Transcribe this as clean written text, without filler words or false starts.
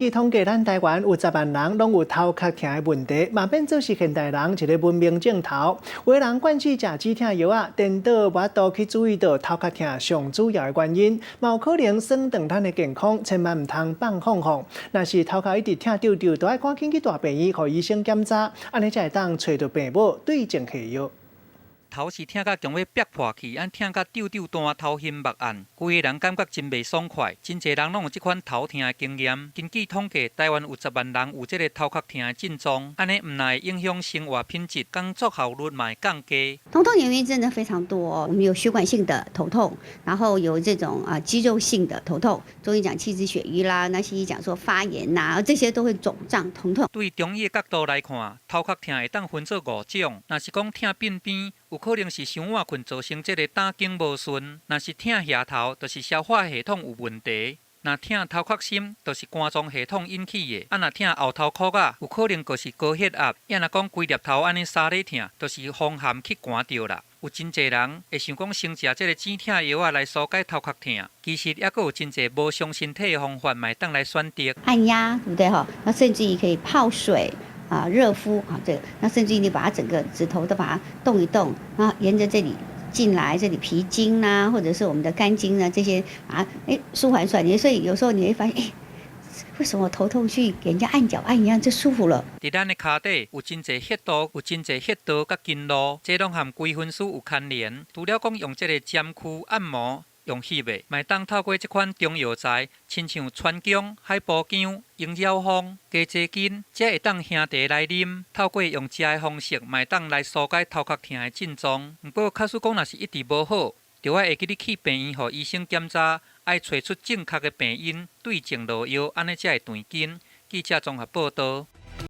據統計，咱台灣有10萬人攏有頭殼疼的問題，嘛變做是現代人一個文明症頭。有的人慣勢食止疼藥仔，顛倒無法度去注意到頭殼疼上主要的原因，嘛有可能損斷咱的健康，千萬毋通放放放。若是頭殼一直疼搐搐，著愛趕緊去大病院，予醫生檢查，按呢才會當揣著病母，對症下藥。頭是疼甲強欲煏破去，按疼甲搐搐彈，頭昏目暗，規个人感覺真袂爽快。真濟人攏有這款頭疼的經驗。根據統計，台灣有十萬人有這个頭殼疼的症狀，按呢毋但會影響生活品質，工作效率嘛會降低。頭痛原因真的非常多，我們有血管性的頭痛，然後有這種啊肌肉性的頭痛，中醫講氣滯血瘀啦，那西醫講說發炎呐，這些都會腫脹疼痛。對中醫的角度來看，頭殼疼會當分做五種，若是講疼鬢邊，有可能是傷晚睏造成這个膽經無順；若是疼額頭，就是消化系統有問題；若疼頭殼心，就是肝臟系統引起的；啊，若疼後頭箍仔，有可能就是高血壓；抑若講規粒頭按呢沙咧疼，就是風寒去寒著啦。有真濟人會想講先食這个止疼藥仔來紓解頭殼疼，其實猶閣有真濟無傷身體的方法，嘛會當來選擇。按壓，對不對？哈，那甚至於可以泡水。啊，熱敷啊，這個，那甚至於你把它整個指頭都把它動一動，然後沿着這裡進來，這裡脾經啦，或者是我們的肝經啊，這些啊，舒緩出來。所以有時候你會發現，為什麼我頭痛去給人家按腳按一樣就舒服了？佇咱的跤底有真濟穴道，有真濟穴道佮經路，這攏和規身軀有牽連。除了講用這个針灸按摩，用翕的，嘛會當透過這款中藥材，親像川芎、海波薑、鷹鳥蜂、雞仔根，這會當喝茶來啉。透過用食的方式，嘛會當來紓解頭殼疼的症狀。毋過，假使講若是一直無好，著愛會記得去病院予醫生檢查，愛揣出正確的病因，對症落藥，按呢才會斷根。記者綜合報導。